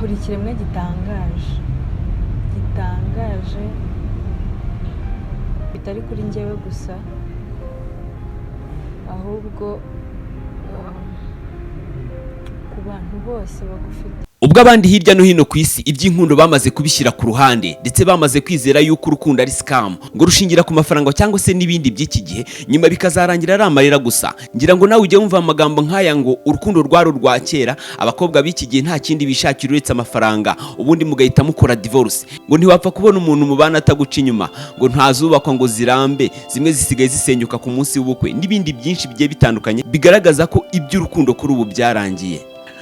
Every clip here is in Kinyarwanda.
Uri ikiremwa gitangaje, gitangaje, bitari kuri njyewe gusa, ahubwo ku bantu bose bagufite. Ubwo abandi hirya no hino ku isi iby'inkundo bamaze kubishyira ku ruhande, ndetse bamaze kwizera yuko urukundo ari scam, ngo rushingira ku mafaranga cyangwa se n'ibindi by'iki gihe, nyuma bikazarangira ari amarira gusa. Ngira ngo nawe ujye wumva amagambo nk'aya ngo urukundo rwari urwa kera, abakobwa b'iki gihe nta kindi bishakira uretse amafaranga, ubundi mugahita mukora divorce, ngo ntiwapfa kubona umuntu mubana ataguca inyuma, ngo ntazubakwa ngo zirambe, zimwe zisigaye zisenyuka ku munsi w'ubukwe, n'ibindi byinshi bigiye bitandukanye bigaragaza ko iby'urukundo kuri ubu byarangiye.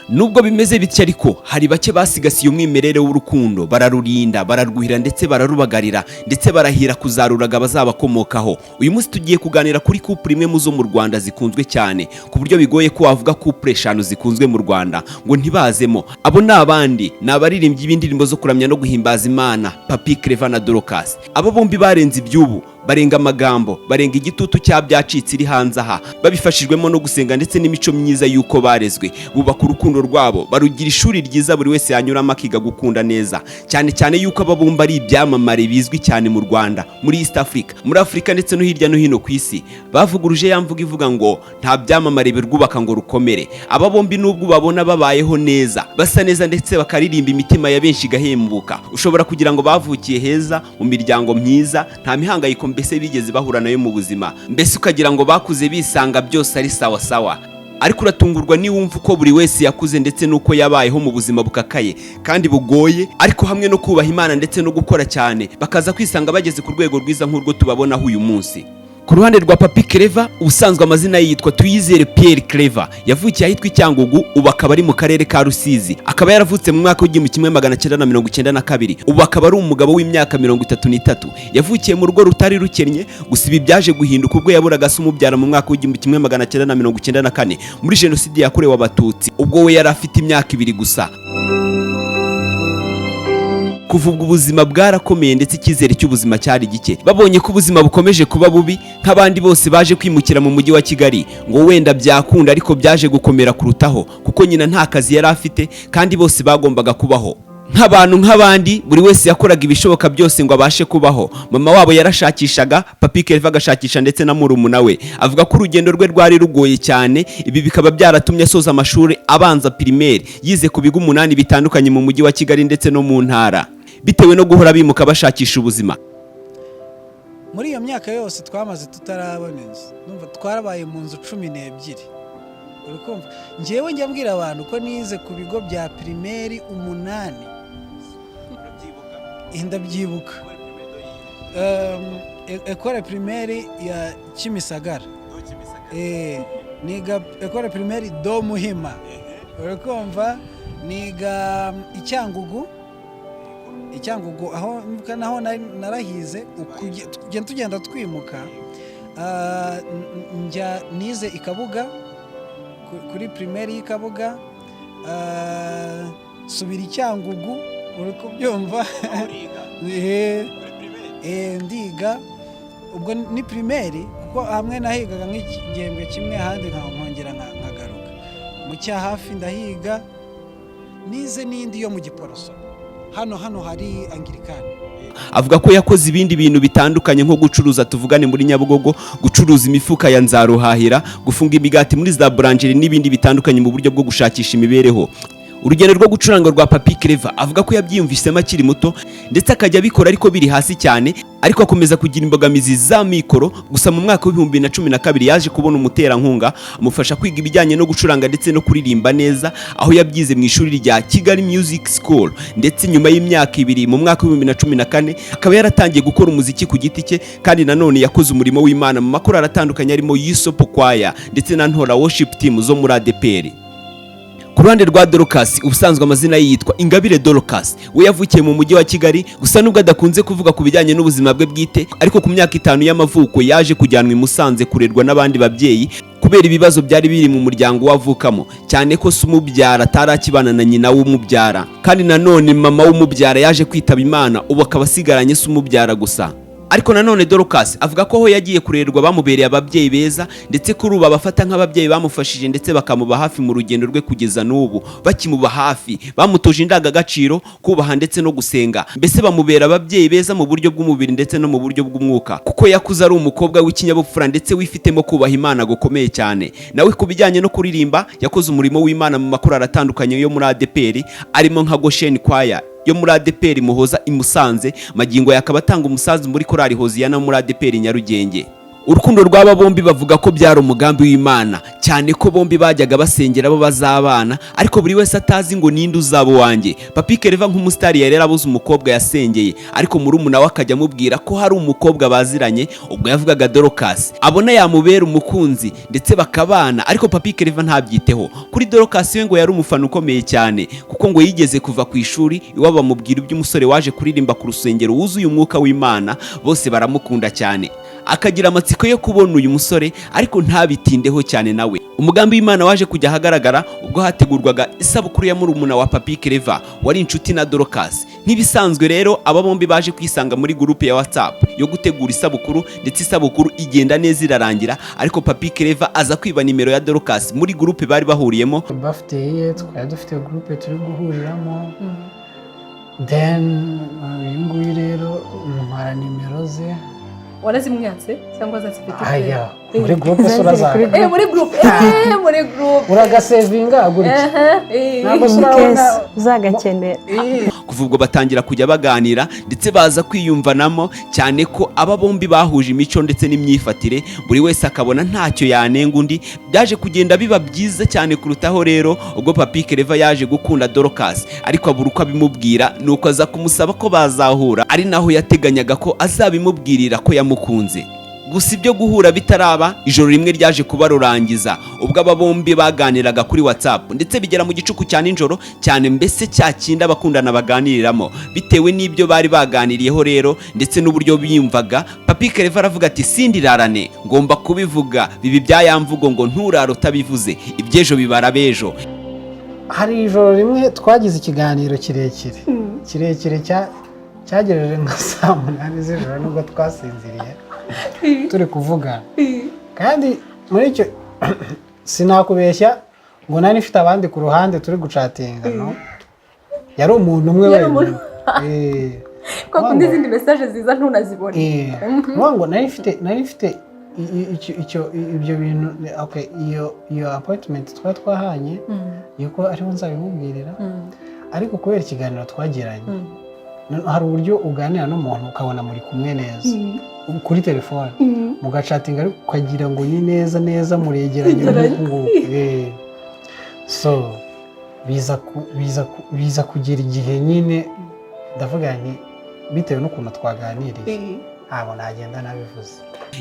Nubwo bimeze bityo ariko, hari bake basigasiye umwimerere w'urukundo, bararurinda, bararwuhira, ndetse bararubagarira, ndetse barahira kuzaruraga abazabakomokaho. Uyu munsi tugiye kuganira kuri couple imwe mu zo mu Rwanda zikunzwe cyane, ku buryo bigoye ko wavuga couple eshanu zikunzwe mu Rwanda ngo ntibazemo. Abo ni abandi, ni abaririmbyi b'indirimbo zo kuramya no guhimbaza Imana, Papi Clever na Dorcas. Abo bombi barenze iby'ubu, barenga amagambo, barenga igitutu cya byacitse iri hanze aha, babifashijwemo no gusenga ndetse n'imico myiza y'uko barezwe. Bubaka urukundo rwabo, barugira ishuri ryiza buri wese yanyuramo akiga gukunda neza, cyane cyane yuko aba bombi ari ibyamamare bizwi cyane mu Rwanda, muri East Africa, muri Afurika, ndetse no hirya no hino ku isi. Bavuguruje ya mvugo ivuga ngo nta byamamare birwubaka ngo rukomere. Aba bombi, nubwo babona babayeho neza, basa neza, ndetse bakaririmba imitima ya benshi igahembuka, ushobora kugira ngo bavukiye heza mu miryango myiza, nta mihangayiko mbese bigeze bahura nayo mu buzima, mbese ukagira ngo bakuze bisanga byose ari sawa sawa. Ariko uratungurwa niwumva uko buri wese yakuze ndetse n'uko yabayeho mu buzima bukakaye kandi bugoye, ariko hamwe no kubaha Imana ndetse no gukora cyane, bakaza kwisanga bageze ku rwego rwiza nk'urwo tubabonaho uyu munsi. Ku ruhande rwa Papi Clever, ubusanzwe amazina ye yitwa Tuyizere Pierre Clever, yavukiye ahitwa i Cyangugu, ubu akaba ari mu karere ka Rusizi. Akaba yaravutse mu mwaka w'1992, ubu akaba ari umugabo w'imyaka 33. Yavukiye mu rugo rutari rukennye, gusa ibi byaje guhinduka ubwo yaburaga se umubyara mu mwaka w'1994 muri Jenoside yakorewe Abatutsi, ubwo we yari afite imyaka 2 gusa. Kuva ubwo ubuzima bwarakomeye, ndetse icyizere cy'ubuzima cyari gike. Babonye ko ubuzima bukomeje kuba bubi, nk'abandi bose baje kwimukira mu mujyi wa Kigali ngo wenda byakunda, ariko byaje gukomera kurutaho kuko nyina nta kazi yari afite kandi bose bagombaga kubaho nk'abantu nk'abandi. Buri wese yakoraga ibishoboka byose ngo abashe kubaho. Mama wabo yarashakishaga, Papi Clever agashakisha, ndetse na murumuna we. Avuga ko urugendo rwe rwari rugoye cyane. Ibi bikaba byaratumye asoza amashuri abanza primaire, yize ku bigo 8 bitandukanye mu mujyi wa Kigali ndetse no mu ntara, bitewe no guhora bimuka bashakisha ubuzima. Muri iyo myaka yose twamaze tutarabona inzu, numva twarabaye mu nzu 12. Uri kumva, njyewe njya mbwira abantu ko nize ku bigo bya primaire 8. Ndabyibuka. École primaire ya Kimisagara, niga école primaire do Muhima, uri kumva, niga i Cyangugu. I Cyangugu aho naho narahize, tugenda twimuka. Njya nize i Kabuga, kuri primaire y'i Kabuga, subira i Cyangugu, uri kubyumva, ndiga ubwo ni primaire, kuko hamwe nahigaga nk'igihembwe kimwe, ahandi nkongera nkagaruka mu Cyahafi ndahiga. Nize n'indi yo mu Giporoso, hano hari Angirikani. Avuga ko yakoze ibindi bintu bitandukanye nko gucuruza, tuvugane, muri Nyabugogo, gucuruza imifuka ya nzaruhahira, gufunga imigati muri za boulangerie n'ibindi bitandukanye mu buryo bwo gushakisha imibereho. Urugendo rwo gucuranga rwa Papi Clever, avuga ko yabyiyumvisemo akiri muto, ndetse akajya abikora ariko biri hasi cyane, ariko akomeza kugira imbogamizi za mikoro. Gusa mu mwaka w'2012 yaje kubona umuterankunga amufasha kwiga ibijyanye no gucuranga ndetse no kuririmba neza, aho yabyize mu ishuri rya Kigali Music School. Ndetse nyuma y'imyaka 2, mu mwaka w'2014, akaba yaratangiye gukora umuziki ku giti cye. Kandi nanone yakoze umurimo w'Imana mu makorali atandukanye arimo Yisopo Choir ndetse na Ntora Worship Team zo muri ADEPR. Ku ruhande rwa Dorcas, ubusanzwe amazina ye yitwa Ingabire Dorcas, we yavukiye mu mujyi wa Kigali. Gusa nubwo adakunze kuvuga ku bijyanye n'ubuzima bwe bwite, ariko ku myaka 5 y'amavuko yaje kujyanwa i Musanze kurerwa n'abandi babyeyi kubera ibibazo byari biri mu muryango wavukamo, cyane ko se umubyara atari akibana na nyina w'umubyara, kandi nanone mama w'umubyara yaje kwitaba Imana, ubu akaba asigaranye se umubyara gusa. Ariko nanone Dorcas avuga ko aho yagiye kurerwa bamubereye ababyeyi beza, ndetse kuri ubu abafata nk'ababyeyi bamufashije, ndetse bakamuba hafi mu rugendo rwe kugeza n'ubu bakimuba hafi. Bamutoje indangagaciro, kubaha ndetse no gusenga, mbese bamubera ababyeyi beza mu buryo bw'umubiri ndetse no mu buryo bw'umwuka, kuko yakuze ari umukobwa w'ikinyabupfura ndetse wifitemo kubaha Imana gukomeye cyane. Nawe ku bijyanye no kuririmba, yakoze umurimo w'Imana mu makorali atandukanye yo muri ADEPR, arimo nka Goshen Choir yo muri ADEPR Muhoza i Musanze. Magingo yakaba atanga umusanzu muri korali Hoziyana muri ADEPR Nyarugenge. Urukundo rw'aba bombi bavuga ko byari umugambi w'Imana, cyane ko bombi bajyaga basengera abo bazabana, ariko buri wese atazi ngo ninde uzaba uwanjye. Papi Clever nk'umusitari yari yarabuze umukobwa yasengeye, ariko murumuna we akajya amubwira ko hari umukobwa baziranye, ubwo yavugaga Dorcas, abona yamubera umukunzi ndetse bakabana, ariko Papi Clever ntabyiteho. Kuri Dorcas we ngo yari umufana ukomeye cyane, kuko ngo yigeze kuva ku ishuri iwabo bamubwira iby'umusore waje kuririmba ku rusengero wuzuye umwuka w'Imana, bose baramukunda cyane, akagira amatsiko yo kubona uyu musore, ariko ntabitindeho cyane. Nawe umugambi w'Imana waje kujya ahagaragara ubwo hategurwaga isabukuru ya murumuna wa Papi Clever wari inshuti na Dorcas. Nk'ibisanzwe rero, aba bombi baje kwisanga muri groupe ya WhatsApp yo gutegura isabukuru, ndetse isabukuru igenda neza irarangira, ariko Papi Clever aza kwiba nimero ya Dorcas muri groupe bari bahuriyemo. Birthday ye twari dufite groupe turi guhuriramo, then uyu nguyu rero mpara nimero ze. Warazimwatse cyangwa zazifite? Aya, muri groupe se urazaga? Muri groupe, muri groupe. Uragasevinga gutya. Ntabwo se urabona? Uzagakenera. Kuva ubwo batangira kujya baganira, ndetse baza kwiyumvanamo cyane ko aba bombi bahuje imico ndetse n'imyifatire, buri wese akabona ntacyo yanenga undi. Byaje kugenda biba byiza cyane kurutaho rero ubwo Papi Clever yaje gukunda Dorcas, ariko abura uko abimubwira, nuko aza kumusaba ko bazahura, ari naho yateganyaga ko azabimubwirira ko yamukunze. Gusa ibyo guhura bitaraba, ijoro rimwe ryaje kuba rurangiza ubwo aba bombi baganiraga kuri WhatsApp, ndetse bigera mu gicuku cya nijoro cyane, mbese cya kindi abakundana baganiriramo. Bitewe n'ibyo bari baganiriyeho rero ndetse n'uburyo biyumvaga, Papi Clever aravuga ati: "Sindirarane, ngomba kubivuga." Bibi bya ya mvugo ngo nturare utabivuze, iby'ejo bibara b'ejo. Hari ijoro rimwe twagize ikiganiro kirekire kirekire cyagejeje nka saa 8 z'ijoro, nubwo twasinziriye turi kuvugana. Kandi muri icyo sinakubeshya ngo nari mfite abandi ku ruhande turi gucatinga, no yari umuntu umwe Yari wenyine. umuntu. Kwa kundi izindi message ziza ntunazibone. Nukuvuga ngo nari mfite icyo ibyo bintu, okay, iyo appointment twari twahanye yuko ariho nzabimubwirira, ariko kubera ikiganiro twagiranye, hari uburyo uganira n'umuntu ukabona muri kumwe neza kuri telefone, mugacatinga, ariko ukagira ngo ni neza neza muregeranye nk'uku nguku. So biza kugera igihe nyine ndavuga nti bitewe n'ukuntu twaganiriye, ntabwo nagenda nabivuze.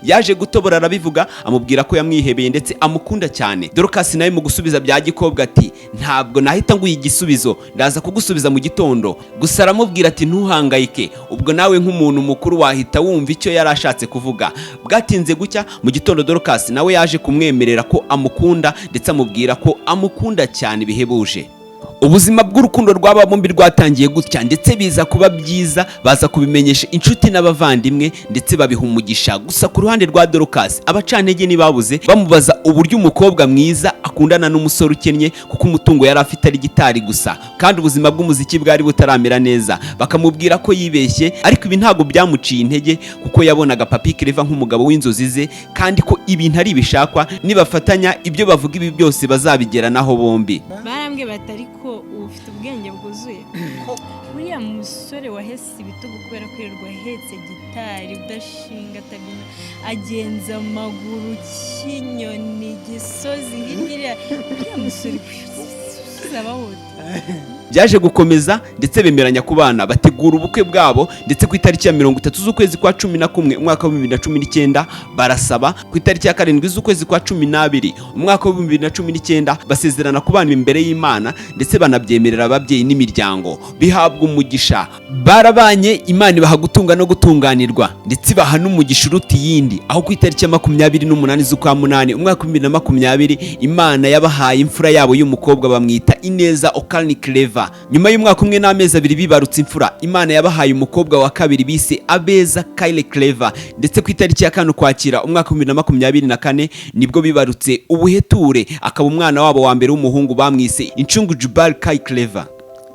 Yaje gutobora arabivuga, amubwira ko yamwihebeye ndetse amukunda cyane. Dorcas nawe mu gusubiza bya gikobwa ati: "Ntabwo nahita nguha igisubizo, ndaza kugusubiza mu gitondo." Gusa aramubwira ati: "Ntuhangayike." Ubwo nawe nk'umuntu mukuru wahita wumva icyo yari ashatse kuvuga. Bwatinze gucya mu gitondo, Dorcas nawe yaje kumwemerera ko amukunda, ndetse amubwira ko amukunda cyane bihebuje. Ubuzima bw'urukundo rw'aba bombi rwatangiye gutya, ndetse biza kuba byiza, baza kubimenyesha inshuti n'abavandimwe, ndetse babiha umugisha. Gusa ku ruhande rwa Dorcas, abacantege ntibabuze bamubaza uburyo umukobwa mwiza akundana n'umusore ukennye, kuko umutungo yari afite ari gitari gusa, kandi ubuzima bw'umuziki bwari butaramera neza, bakamubwira ko yibeshye. Ariko ibi ntabwo byamuciye intege, kuko yabonaga Papi Clever nk'umugabo w'inzozi ze, kandi ko ibintu ari ibishakwa, nibafatanya ibyo bavuga ibi byose bazabigeranaho bombi. Barambwiye bati: "Ariko ubu ufite ubwenge bwuzuye? Uriya musore wahese ibitugu kubera kwirirwa ahetse gitari, udashinga, atabyina, agenza amaguru cy'inyoni gisozi hirya, uriya musore uzabahuta." Byaje gukomeza, ndetse bemeranya kubana, bategura ubukwe bwabo, ndetse ku itariki ya 30 z'ukwezi kwa 11 umwaka wa 2019 barasaba, ku itariki ya 7 z'ukwezi kwa 12 umwaka wa 2019 basezerana kubana imbere y'Imana, ndetse banabyemerera ababyeyi n'imiryango, bihabwa umugisha. Barabanye, Imana ibaha gutunga no gutunganirwa, ndetse ibaha n'umugisha uruta iyindi, aho ku itariki ya 28 z'ukwa munani umwaka wa 2020 Imana yabahaye imfura yabo y'umukobwa, bamwita Ineza. Okalni Clever. Nyuma y'umwaka umwe n'amezi 2 bibarutse imfura, Imana yabahaye umukobwa wa kabiri bise Abeza Kyle Clever. Ndetse ku itariki ya 5 Ukwakira umwaka wa 2024 nibwo bibarutse ubuheture, akaba umwana wabo wa mbere w'umuhungu bamwise Incungu Jubal Kai Clever.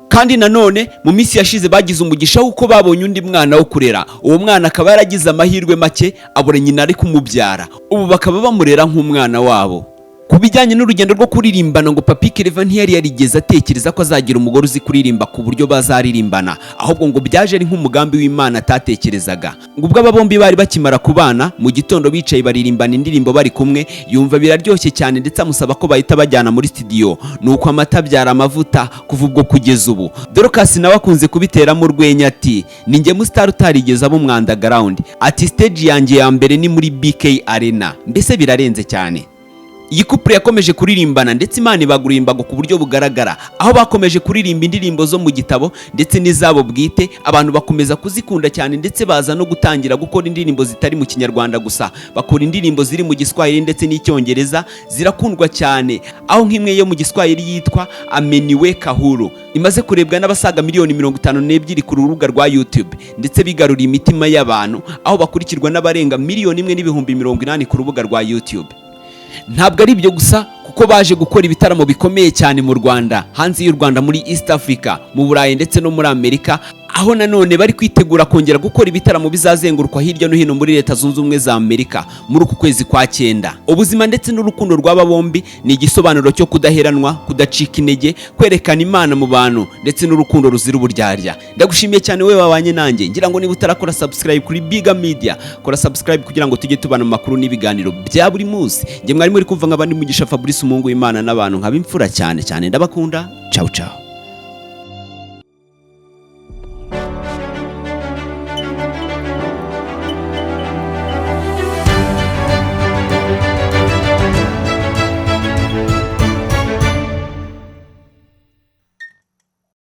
Kandi nanone mu minsi yashize bagize umugisha w'uko babonye undi mwana wo kurera. Uwo mwana akaba yaragize amahirwe make abura nyina ari kumubyara, ubu bakaba bamurera nk'umwana wabo. Ku bijyanye n'urugendo rwo kuririmbana, ngo Papi Clever ntiyari yarigeze atekereza ko azagira umugore uzi kuririmba ku buryo bazaririmbana, ahubwo ngo byaje ari nk'umugambi w'Imana atatekerezaga. Ngo ubwo aba bombi bari bakimara kubana, mu gitondo bicaye baririmbana indirimbo bari kumwe, yumva biraryoshye cyane ndetse amusaba ko bahita bajyana muri studio. Nuko amata abyara amavuta kuva ubwo kugeza ubu. Dorcas nawe akunze kubiteramo urwenya, ati: "Ni njye musitari utarigeze aba umwunderground." Ati: "Stage yanjye ya mbere ni muri BK Arena." Mbese birarenze cyane. Iyi couple yakomeje kuririmbana ndetse Imana ibagurira imbago ku buryo bugaragara, aho bakomeje kuririmba indirimbo zo mu gitabo ndetse n'izabo bwite, abantu bakomeza kuzikunda cyane, ndetse baza no gutangira gukora indirimbo zitari mu Kinyarwanda gusa, bakora indirimbo ziri mu Giswahili ndetse n'Icyongereza, zirakundwa cyane, aho nk'imwe yo mu Giswahili yitwa Ameniweka Huru imaze kurebwa n'abasaga miliyoni 52 ku rubuga rwa YouTube, ndetse bigaruriye imitima y'abantu, aho bakurikirwa n'abarenga 1,080,000 ku rubuga rwa YouTube. Ntabwo ari ibyo gusa, kuko baje gukora ibitaramo bikomeye cyane mu Rwanda, hanze y'u Rwanda, muri East Africa, mu Burayi ndetse no muri Amerika, aho nanone bari kwitegura kongera gukora ibitaramo bizazengurukwa hirya no hino muri Leta Zunze Ubumwe za Amerika muri uku kwezi kwa cyenda. Ubuzima ndetse n'urukundo rw'aba bombi ni igisobanuro cyo kudaheranwa, kudacika intege, kwerekana Imana mu bantu ndetse n'urukundo ruzira uburyarya. Ndagushimiye cyane wowe wabanye nanjye. Ngira ngo niba utarakora subscribe kuri Biga Media, kora subscribe kugira ngo tujye tubana mu makuru n'ibiganiro bya buri munsi. Njye mwari muri kumva nk'abandi Mugisha Fabrice, umuhungu w'Imana n'abantu, nkaba imfura cyane cyane. Ndabakunda, ciao ciao.